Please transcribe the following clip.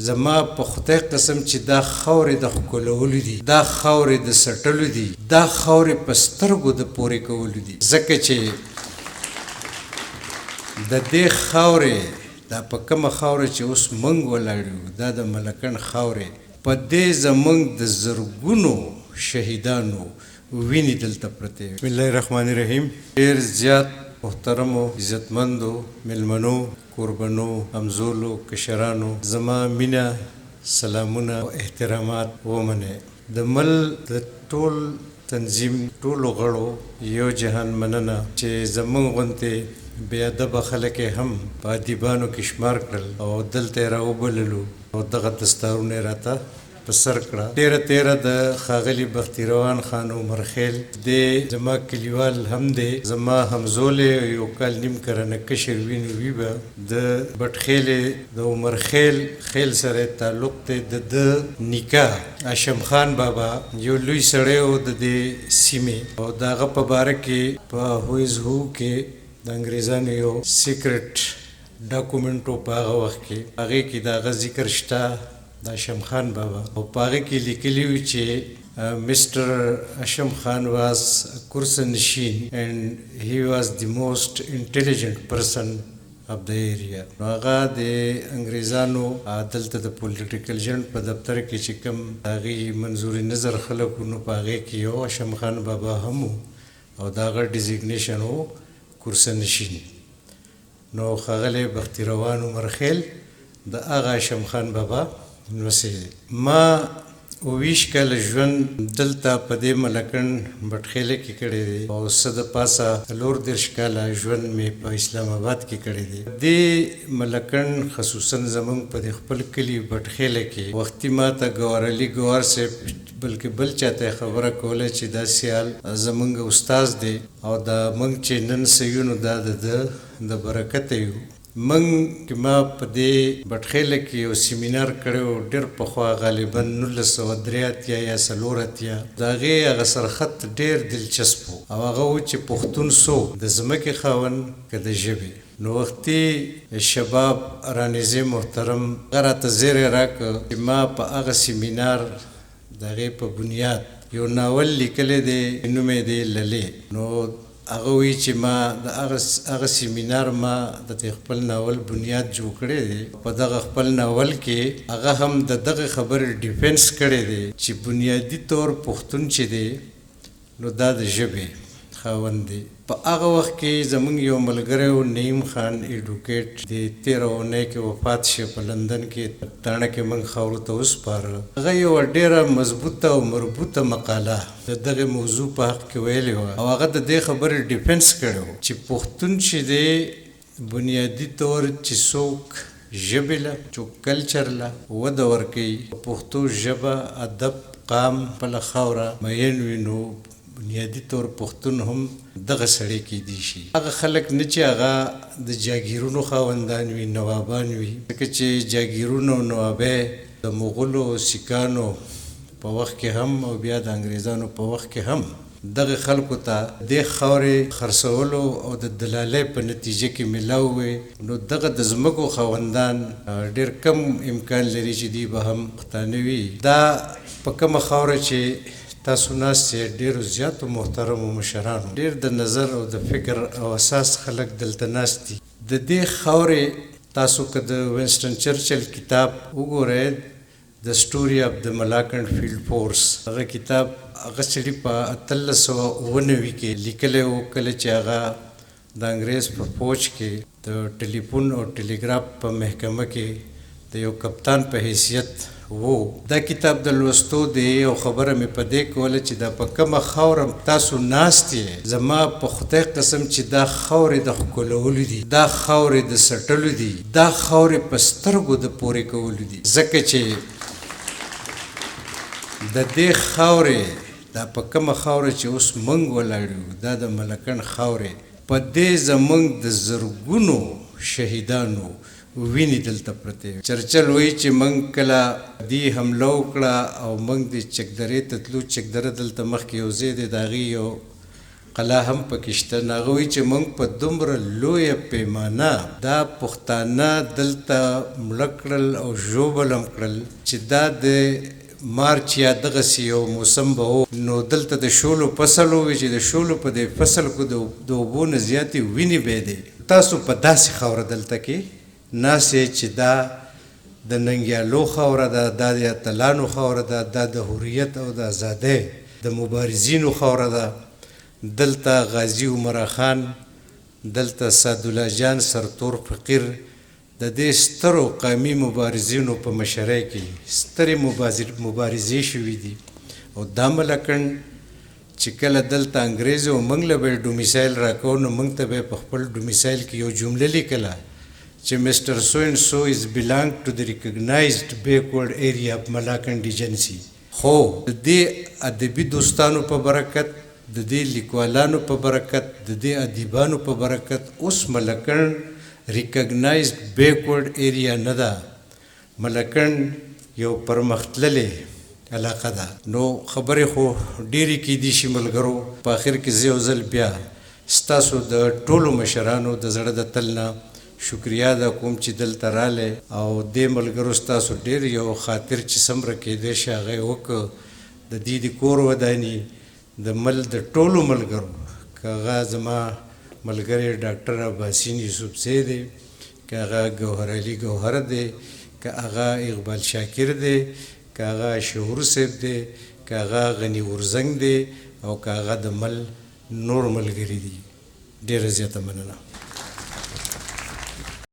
زما په خدای قسم چې دا خاورې د ښکلولو دي، دا خاورې د څټلو دي، دا خاورې په سترګو د پورې کولو دي، ځکه چې د دې خاورې، دا په کومه خاوره چې اوس مونږ ولاړ یو، دا د ملکنډ خاورې، په دې زمونږ د زرګونو شهیدانو وینې دلته پرتې وې. بسم الله الرحمن الرحیم. ډېر زیات محترمو عزتمندو مېلمنو، کوربنو، همزولو، کشرانو، زما مینه، سلامونه او احترامات ومنئ. د مل د ټول تنظیم ټولو غړو یو جهان مننه چې زمونږ غوندې بې ادبه خلک یې هم په ادیبانو کې شمار کړل او دلته یې راوبللو او دغه دستارونه یې راته په سر کړه. تېره تېره د ښاغلي بختیروان خان عمرخېل دی، زما کلیوال هم دی، زما همزولی او یو کال نیم که رانه کشر وي نو وي به، د بټخېلې د عمرخېل خېل سره یې تعلق دی. د ده نیکه هاشم خان بابا یو لوی سړی و د دې سیمې او د هغه په باره کې په هو از هو کې د انګرېزانو یو سیکرټ ډاکومنټ و په هغه وخت کې، هغې کې د هغه ذکر شته د هاشم خان بابا، او په هغه کې لیکلي وو چې مسټر هاشم خان واز کرسه نشین اینډ هی واز دی موسټ انټیلیجنټ پرسن اف د ایریا. نو هغه د انګریزانو دلته د پولیټیکل ایجنټ په دفتر کې چې کوم د هغې منظور نظر خلک وو، نو په هغې کې یو هاشم خان بابا هم و او د هغه ډیزیګنیشن و کرسه نشین. نو ښاغلی بختي روان عمرخېل د هغه هاشم خان بابا نوسی دی. ما 27 کاله ژوند دلته په دې ملکنډ بټخېله کې کړی دی او څه د پاسه 34 کاله ژوند مې په اسلام اباد کې کړی دی. دې ملکنډ خصوصا زمونږ په دې خپل کلي بټخېله کې وختي ما ته ګوهر علي ګوهر صاحب، بلکې بل چاته یې خبره کوله چې دا سیال زمونږ استاد دی او دا مونږ چې نن څه یو نو دا د ده د برکته یو. مونږ کې ما په دې بټخېله کې یو سیمینار کړی و ډېر پخوا، غالبا 1983 یا 84. د هغې هغه سرخط ډېر دلچسپ و او هغه و چې پښتون څوک، د ځمکې خاوند که د ژبې؟ نو وختي شباب رانیزې محترم هغه راته زیری راکړ چې ما په هغه سیمینار د هغې په بنیاد یو ناول لیکلی دی، نوم یې دی للې. نو هغه وایي چې ما د هغه سیمینار ما د دې خپل ناول بنیاد جوړ کړی دی. په دغه خپل ناول کې هغه هم د دغه خبرې ډیفنس کړی دی چې بنیادي طور پښتون چې دی نو دا د ژبې خاوند دی. په هغه وخت کې زمونږ یو ملګری و نعیم خان ایډوکیټ، د تېره اونۍ کې وفات شو، په لندن کې تاڼه کې موږ خاورو ته وسپاره. هغه یوه ډېره مضبوطه او مربوطه مقاله د دغې موضوع په حق کې ویلې وه او هغه د دې خبرې ډیفنس کړی و چې پښتون چې دی بنیادي طور چې څوک ژبې له، څوک کلچر له وده ورکوي، په پښتو ژبه، ادب، قام، خپله خاوره میین وي، نو بنیادي طور پښتون هم دغه سړی کېدی شي. هغه خلک نه چې هغه د جاګیرونو خاوندان وي، نوابان وي، ځکه چې جاګیرونه او نوابۍ د مغولو او سیکانو په وخت کې هم او بیا د انګریزانو په وخت کې هم دغه خلکو ته دې خاورې خرڅولو او د دلالۍ په نتیجه کې ملاو وي. نو دغه د ځمکو خاوندان ډېر کم امکان لري چې دوی به هم پښتانه وي. دا په کومه خاوره چې تاسو ناست یئ، ډېرو زیاتو محترمو مشرانو، ډېر د نظر او د فکر او اساس خلک دلته ناست دي. د دې خاورې تاسو که د وینسټن چرچل کتاب وګورئ، د سټوري اف د ملاکنډ فیلډ فورس، هغه کتاب هغه سړي په 1897 کې لیکلی و کله چې هغه د انګریز په فوج کې د ټلیفون او ټلیګراف په محکمه کې د یو کپتان په حیثیت وو. دا کتاب د لوستو دی او خبره مې په دې کوله چې دا په کومه خاوره تاسو ناست یئ، زما په خدای قسم چې دا خاورې د ښکلولو دي، دا خاورې د څټلو دي، دا خاورې په سترګو د پورې کولو دي، ځکه چې د دې خاورې، دا په کومه خاوره چې اوس مونږ ولاړ یو، دا د ملکنډ خاورې، په دې زمونږ د زرګونو شهیدانو وینې دلته پرتې وې. چرچل وایي چې موږ کله دې حمله وکړه او موږ د چکدرې ته تلو، چکدره دلته مخکې یو ځای دی، د هغې یو قلا هم پکې شته. نو هغه وایي چې موږ په دومره لویه پیمانه دا پښتانه دلته مړه کړل او ژوبل هم کړل چې دا د مارچ یا دغسې یو موسم به و، نو دلته د شولو فصل و چې د شولو په دې فصل کې د اوبو نه زیاتې وینې بهېدې. تاسو په داسې خاوره دلته کې ناست یئ چې دا د ننګیالو خاوره ده، دا د اتلانو خاوره ده، دا د حریت او د ازادۍ د مبارزینو خاوره ده. دلته غازي عمرا خان، دلته سعدالله جان سرتور فقیر د دې سترو قومي مبارزینو په مشرۍ کې سترې مبارزې شوې دي. او دا ملکنډ چې کله دلته انګریز او موږ له به یې ډومیسایل راکوو، نو موږ ته به یې په خپل ډومیسایل کې یو جمله لیکله چې مسټر سو اینډ سو از بیلانګ ټو د ریکګنایزډ بیکورډ ایریا اف ملاکنډ ایجنسي. خو د دې ادبي دوستانو په برکت، د دې لیکوالانو په برکت، د دې ادیبانو په برکت اوس ملکنډ ریکګنایزډ بیکورډ ایریا نه ده، ملکنډ یو پرمختللې علاقه ده. نو خبرې خو ډېرې کېدی شي ملګرو، په اخر کې زه یو ځل بیا ستاسو د ټولو مشرانو د زړه د تل نه شکریا ادا کوم چې دلته رالی او دې ملګرو ستاسو ډېر یو خاطر چې څومره کېدی شي هغه یې وکړ. د دې د کور وداني د مل د ټولو ملګرو، که هغه زما ملګری ډاکټر عباسین یوسفزی دی، که هغه ګوهر علي ګوهر دی، که هغه اقبال شاکر دی، که هغه شعور صاحب دی، که هغه غني غورځنګ دی او که هغه د مل نور ملګري دي، ډېره زیاته مننه.